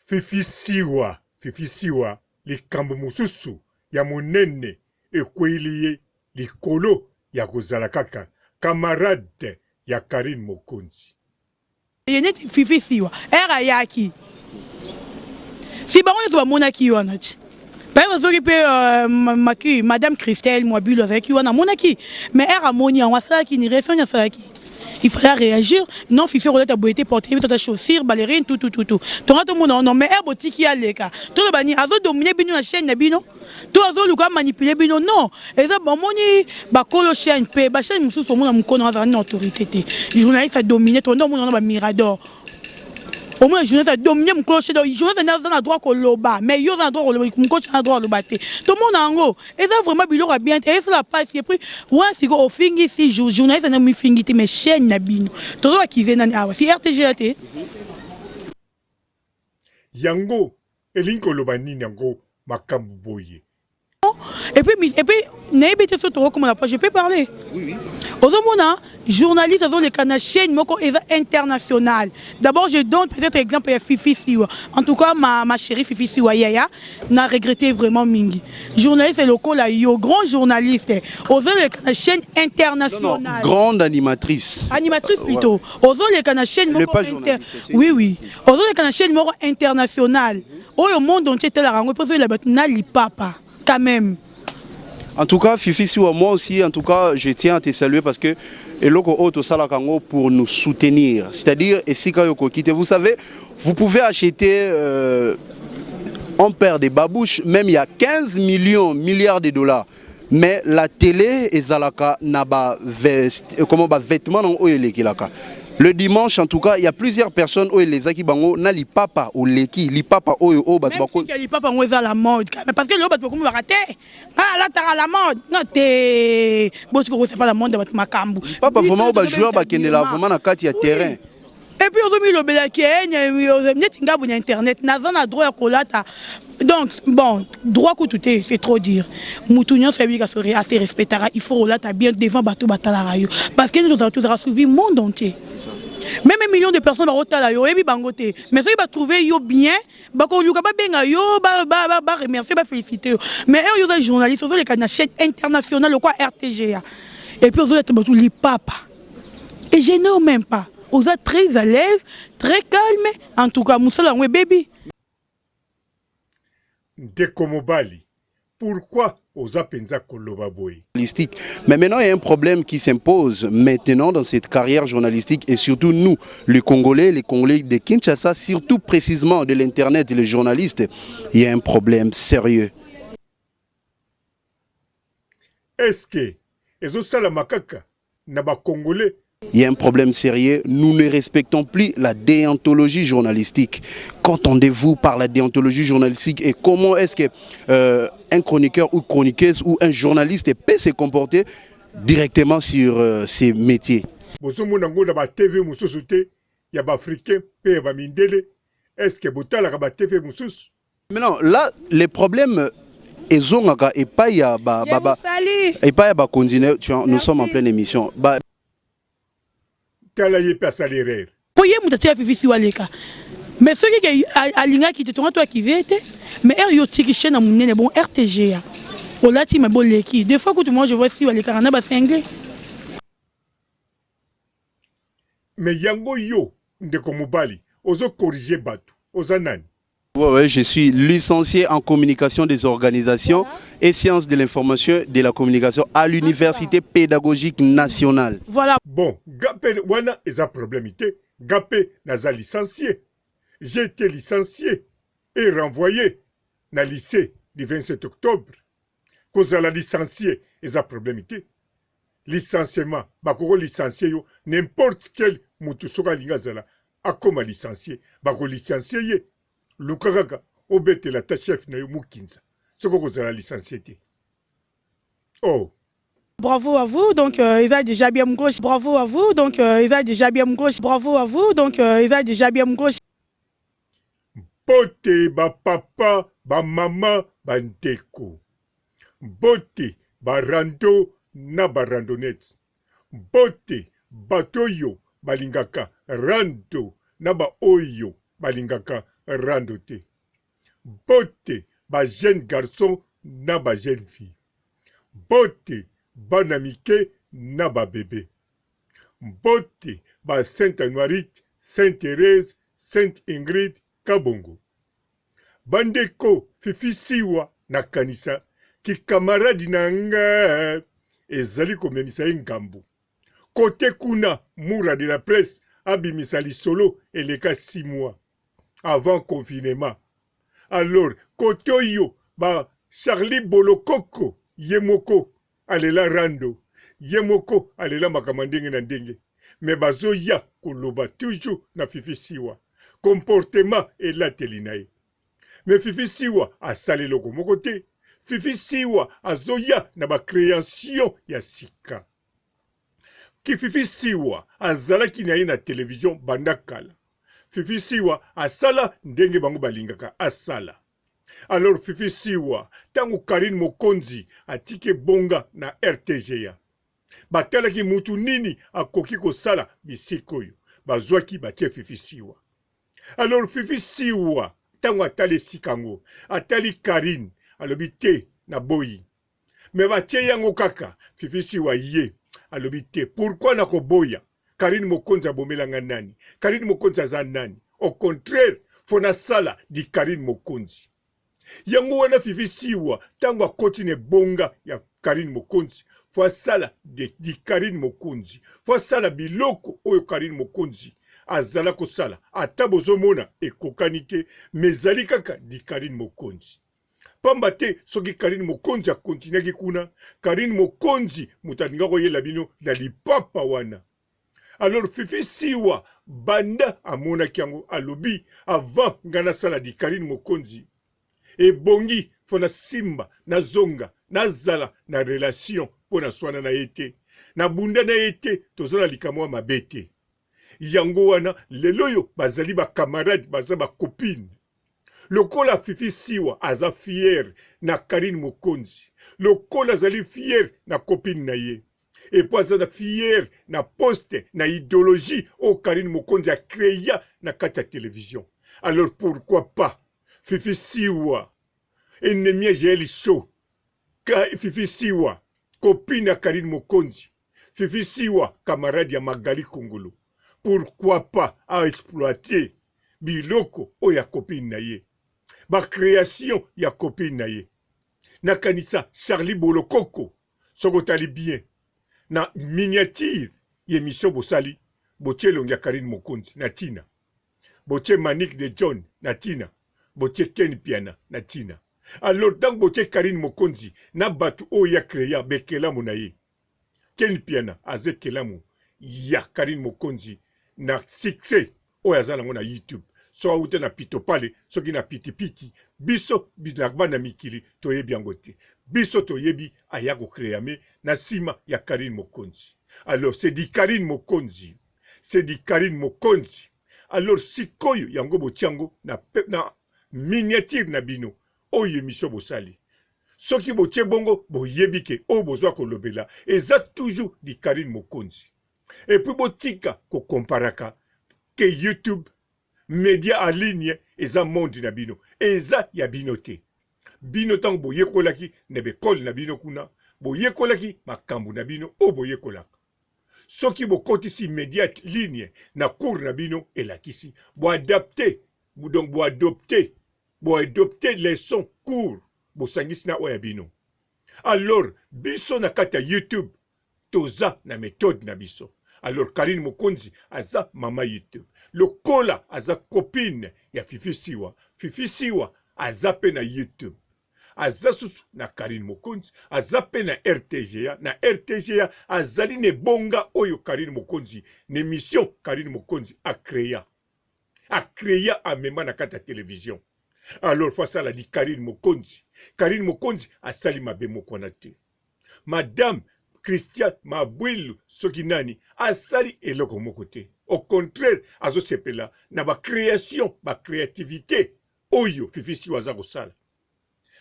Fifi Siwa, Fifi Siwa likambo mosusu ya monene ekweyili ye likolo ya kozala kaka camarade ya Carine Mokonzi. Ye neti Fifi Siwa heure ayaki si bango nionso bamonaki ye wana ti peut-etre soki pe maki madame Christelle Mwabilu azalaki wana amonaki mais heure amoni yango asalaki ni reaction nini asalaki il fallait réagir non Fifi akolata boye te porte biso ata chaussure ballerine tout tout tout tout tonga tomona non mais heure botiki ye aleka toloba nini azo dominer bino na chaîne na bino to azoluka manipuler bino non eza omoni bakolo chaîne pe ba chaîne mosusu omona mokolo azala na autorité te journaliste adomine to nde omona wana ba mirador omona journaliste adomine mokolo chaîne donc journaliste nde aza na droit koloba mais yo oza na droit koloba mokolo chaîne na droit koloba te tomona yango eza vraiment biloko ya bien te esala pasi et puis wana sikoyo ofingisi journaliste nde mifingi te mais chaîne na bino tozo akize nani awa si RTGA te. Yango elingi koloba nini yango makambu boye. Et puis, et puis nayebi te soki tokokoma na page, je peux parler? Oui, oui. Ozomona journaliste azoleka na chaîne moko eza internationale. D'abord je donne peut-être exemple ya Fifi Siwa. En tout cas ma, ma chérie Fifi Siwa yaya na regretter vraiment mingi. Journaliste lokola yo grand journaliste ozoleka na chaîne internationale. Non, non, grande animatrice. Animatrice plutôt. Ouais. Ozoleka na chaîne moko inter... Oui oui. Ozoleka na chaîne moko internationale. Oyo monde entier etalaka yango mpo ozoyela bato na lipapa quand même. En tout cas, Fifi Siwa, moi aussi, en tout cas, je tiens à te saluer parce que eloko oyo tosalaka yango pour nous soutenir. C'est-à-dire, esika yo kokite. Vous savez, vous pouvez acheter euh, on perd des babouches, même il y a 15 millions, milliards de dollars. Mais la télé ezalaka na ba veste, comment ba vêtements non oyo elekelaka. Le dimanche en tout cas, il y a plusieurs personnes oyo elezaki bango na lipapa oleki, lipapa oyo oyo bato bako Même si lipapa ngo eza la mode quand même parce que lelo bato bakomi baka te. Ah alataka la mode. Non te. Bosiko ko c'est pas la mode bato makambu. Lipapa vraiment oyo ba joueurs bakendela vraiment na kati ya terrain. Et puis ozo milobela ke neti nga boye na internet naza na droit ya kolata donc bon droit kutu te c'est trop dire mutu nyonso ayebi ka se ase respectaka il faut kolata bien devant bato batalaka yo parce que tozala tozala suivi monde entier même un million de personnes bakotala yo oyebi bango te mais soki batrouve yo bien bakoluka babenga yo baremercier bafélicite yo mais heure yo oza journaliste ozoleka na chaîne internationale lokwa rtga et puis ozolata bato lipapa et je n'ai même pas oza très à l'aise très calme en tout cas mosala yango ebebi. Ndeko mobali pourquoi oza penza koloba boye? Journalistique. Mais maintenant, il y a un problème qui s'impose maintenant dans cette carrière journalistique et surtout nous, les Congolais, les Congolais de Kinshasa, surtout précisément de l'Internet et les journalistes, il y a un problème sérieux. Est-ce que ezosalama kaka na ba congolais. Il y a un problème sérieux, nous ne respectons plus la déontologie journalistique. Qu'entendez-vous par la déontologie journalistique et comment est-ce que euh, un chroniqueur ou chroniqueuse ou un journaliste peut se comporter directement sur euh, ces métiers? Bozomona yango na ba TV mosusu te ya ba africain mpe ya ba mindele est-ce que botalaka ba TV mosusu? Maintenant, là, les problèmes ezongaka epai ya ba, ba, ba, epai ya bakonzi nous sommes en pleine émission ba... Tala ye pe asali erreur. Po ye moto atia Fifi Siwa aleka mais soki ke alingaki te tonga to akive te mais heure yo otiki chaîne ya munene bon RTGA olati mais boleki des fois kutu moi je vois Siwa alekaka na ba cingle. Mais yango yo ndeko mobali ozo corriger batu oza nani? Ouais, ouais, je suis licencié en communication des organisations voilà. et sciences de l'information de la communication à l'Université pédagogique nationale. Voilà. Bon, gape wana eza problème te. Gape naza licencié. J'ai été licencié et renvoyé na lycée du 27 octobre. Kozala licencié eza problème te. Licenciement, bakoko licencier yo n'importe quel mutu soki alingi azala akoma licencier, bako licencier ye. Luka kaka obetela ata chef na yo mukinza soki okozala licencier te. Oh. Bravo à vous, donc euh, eza déjà bien gauche. Bravo à vous, donc euh, eza déjà bien gauche. Bravo à vous, donc euh, eza déjà bien gauche. Mbote ba papa, ba mama, ba ndeko. Mbote ba rando na ba randonnettes. Mbote bato oyo balingaka rando na ba oyo balingaka rando te. Mbote ba jeunes garçons na ba jeunes filles. Mbote bana mike na ba bebe. Mbote ba Sainte Anuarite, Sainte Therèse, Sainte Ingrid Kabongo. Bandeko Fifi Siwa nakanisa ki camarade na nga ezali komemisa ye ngambo. Cote kuna Mura de la presse abimisa lisolo eleka 6 mois avant confinement. Alors cote oyo ba Charly Bolokoko ye moko alela rando, ye moko alela makambo ya ndenge na ndenge mais bazoya koloba toujours na Fifi Siwa comportement elateli na ye. Mais Fifi Siwa asali eloko moko te. Fifi Siwa azoya na ba creation ya sika. Ki Fifi Siwa azalaki na ye na television banda kala. Fifi Siwa asala ndenge bango balingaka asala. Alors Fifi Siwa tango Carine Mokonzi atiki ebonga na RTGA batalaki mutu nini akoki kosala bisika oyo bazwaki batie Fifi Siwa. Alors Fifi Siwa tango atali esika yango atali Carine alobi te naboyi mais batie yango kaka Fifi Siwa ye alobi te pourquoi nakoboya Carine Mokonzi abomela nga nani Carine Mokonzi aza nani au contraire faut nasala di Carine Mokonzi yango wana Fifi Siwa tango akoti na ebonga ya Carine Mokonzi faut asala di Carine Mokonzi faut asala biloko oyo Carine Mokonzi azala kosala ata bozomona ekokani te mais ezali kaka di Carine Mokonzi Pamba te soki Carine Mokonzi a continuaki kuna, Carine Mokonzi moto alinga koyela bino na lipapa wana. Alors Fifi Siwa banda amonaki yango alobi avant nga nasala di Carine Mokonzi ebongi fo nasimba nazonga nazala na relation mpo naswana na ye te nabunda na ye te toza na likambo ya mabe te yango wana lelo oyo bazali ba camarade baza ba copine Lokola Fifi Siwa aza fière na Carine Mokonzi, lokola azali fière na copine na ye, et puis aza na fière na poste na ideologie oyo Carine Mokonzi a crea na kati ya television. Alors pourquoi pas Fifi Siwa ennemi ya Jael Show, Fifi Siwa copine ya Carine Mokonzi, Fifi Siwa camarade ya Magali Kongolo, pourquoi pas a exploiter biloko oyo ya copine na ye, ba creation ya copine na ye. Nakanisa Charly Bolokoko, soki otali bien na miniature ya emission bosali, botie elongi ya Carine Mokonzi na tina, botie Manick de John na tina, botie Ken Mpiana na tina. Alors tango botie Carine Mokonzi na batu oyo ye a crea bekelamu na ye, Ken Mpiana aza ekelamu ya Carine Mokonzi na succès oyo aza nango na YouTube. So awuta na pitopale soki na pitipiti, biso na bana mikili toyebi yango te. Biso toyebi aya ko creame na sima ya Carine Mokonzi. Alors c'est du Carine Mokonzi, c'est du Carine Mokonzi. Alors sikoyo yango botia yango na, na miniature na bino oyo emission bosali. Soki botie bongo boyebi ke oyo bozwa kolobela eza toujours di Carine Mokonzi. Et puis botika ko comparaka ke YouTube media en ligne eza monde na bino, eza ya bino te. Bino tango boyekolaki na b'ecole na bino kuna boyekolaki makambo na bino oyo boyekolaka. Soki bokotisi media ligne na cours na bino elakisi bo adapter donc bo adopter bo adopter leçon cours bosangisi na oyo ya bino. Alors biso na kati ya YouTube toza na methode na biso. Alors Carine Mokonzi aza mama YouTube lokola aza copine ya Fifi Siwa, Fifi Siwa aza pe na YouTube aza susu na Carine Mokonzi aza pe na RTGA na RTGA azali na ebonga oyo Carine Mokonzi na emission Carine Mokonzi a crea a crea amema na kati ya television alors faut asala di Carine Mokonzi Carine Mokonzi asali mabe moko wana te madame Christian Mabwilu soki nani asali eloko moko te au contraire azosepela na ba création ba créativité oyo Fifi Siwa aza kosala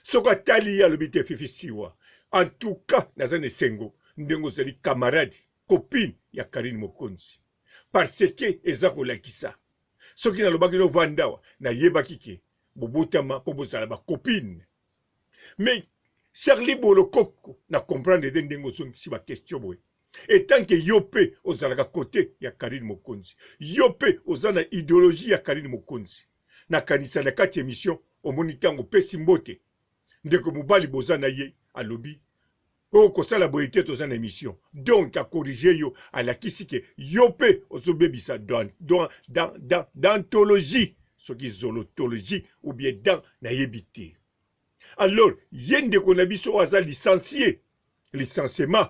soki atali ye alobi te Fifi Siwa en tout cas naza na esengo ndenge ozali camarade copine ya Carine Mokonzi parce que eza kolakisa. Soki nalobaki no vanda awa, nayebaki ke bobotama mpo bozala ba copine. Mais Charlie Bolokoko na comprendre te ndenge ozongisi ba question boye. Etant que yo mpe ozalaka kote ya Carine Mokonzi, yo mpe oza na ideologie ya Carine Mokonzi. Nakanisa na kati ya emission omoni ntango opesi mbote ndeko mobali boza na ye alobi oyo kosala boye te toza na emission donc akorige yo alakisi ke yo mpe ozobebisa dantologie soki zolotologie ou bien dan nayebi te alors ye ndeko na biso oyo aza licencie licenciement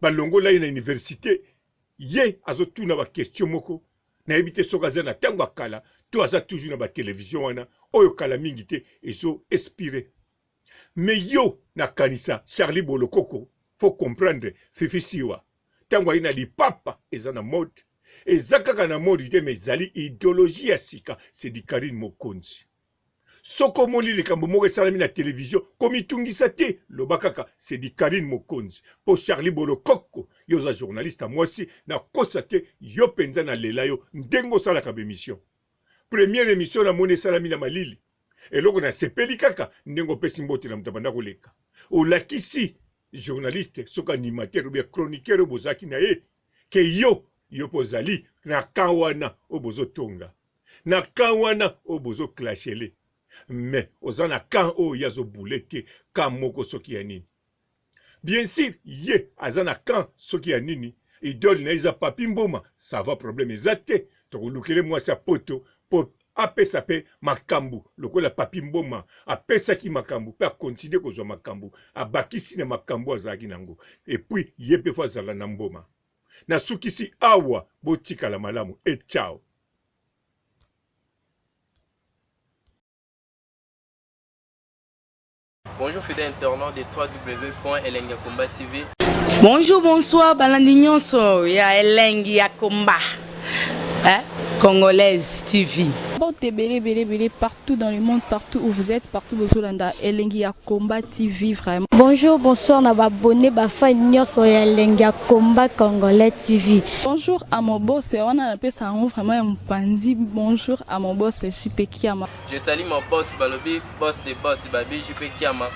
balongola ye na université ye azotuna baquestion moko nayebi te soki aza na ntango ya kala to aza toujours na batelevizio wana oyo kala mingi te ezo expire Mais yo na kanisa Charlie Bolokoko faut comprendre Fifi Siwa tango aye na lipapa eza na mode eza kaka na mode te mais ezali ideologie ya sika c'est du Carine Mokonzi soki omoni likambo moko esalami na television komitungisa te loba kaka c'est du Carine Mokonzi po Charlie Bolokoko yo oza journaliste ya mwasi nakosa te yo penza na lela yo ndenge osalaka ba emission première emission namoni esalami na malili Eloko na sepeli kaka ndenge opesi mbote na moto abanda koleka. Olakisi journaliste soki animateur ou bien chroniqueur oyo bozalaki na ye ke yo yo mpe ozali na camp wana oyo bozotonga na camp wana oyo bozo clashele mais oza na camp oyo ye azobule te camp moko soki ya nini Bien sur ye aza na camp soki ya nini idole na ye eza papy mboma ça va problème eza te tokolukele mwasi ya poto po apesa pe makambu lokola papy mboma apesaki makambu pe acontinue kozwa makambu abakisi na makambu azalaki na yango epuis ye pe fo azala na mboma nasukisi awa botikala malamu et ciao. Bonjour fidèle internaute de www.elengiyakomba TV. Bonjour, bonsoir, balandi nyonso ya elengi ya komba. Hein? Congolaise TV. Mbote ebele ebele ebele partout dans le monde, partout où vous êtes, partout bozolanda elengi ya combat TV vraiment. Bonjour, bonsoir na ba abonné ba fan nyonso ya elengi ya combat congolais TV. Bonjour à mon boss, wana napesa yango vraiment ya mopanzi. Bonjour à mon boss JP Kiama. Je salue mon boss balobi boss de boss babi JP Kiama.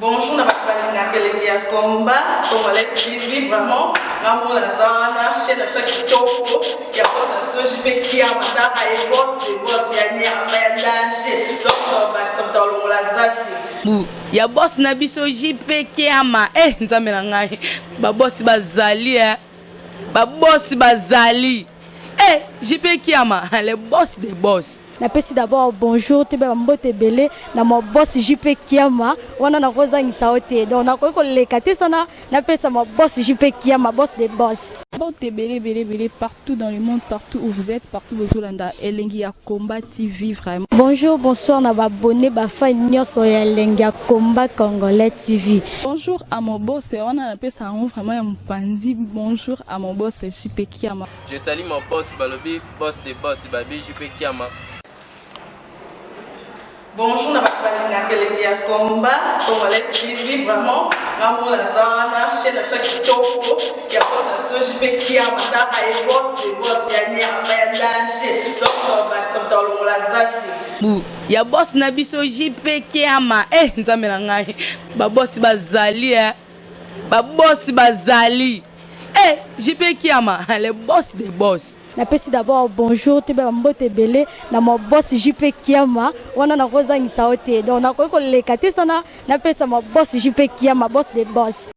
Bonjour na bato balingaka elengi ya combat congolais TV vraiment nga moko naza wana chaîne na biso ya kitoko ya boss na biso JP Kiama taka ye boss de boss ya nyama ya danger donc bakisa moto alongola zaki bu ya boss na biso JP Kiama eh nzambe na ngai ba boss bazali eh ba boss bazali Eh JP Kiama le boss des boss. Napesi d'abord bonjour toyeba ba mbote ebele na ma boss JP Kiama wana nakozangisa yo te donc nakoki koleka te sana napesa ma boss JP Kiama boss des boss. Mbote ebele ebele ebele partout dans le monde partout où vous êtes partout bozolanda elengi ya combat TV vraiment. Bonjour bonsoir na ba abonnes ba fans nionso ya elengi ya combat congolais TV. Bonjour à mon boss wana napesa yango vraiment ya mopanzi bonjour à mon boss JP Kiama. Je salue mon boss balobi boss de boss babi JP Kiama. Bonjour na bato balingaka elengi ya combat congolais TV vraiment nga moko naza wana chaîne na biso ya kitoko ya boss na biso JP Kiama taka ye boss de boss ya nyama ya danger donc bakisa moto alongola zaki bu ya boss na biso JP Kiama eh nzambe na ngai ba boss bazali eh ba boss bazali Eh JP Kiama le boss des boss. Napesi d'abord bonjour toyeba ba mbote ebele na ma boss JP Kiama wana nakozangisa yo te donc nakoki koleka te sana napesa ma boss JP Kiama boss des boss.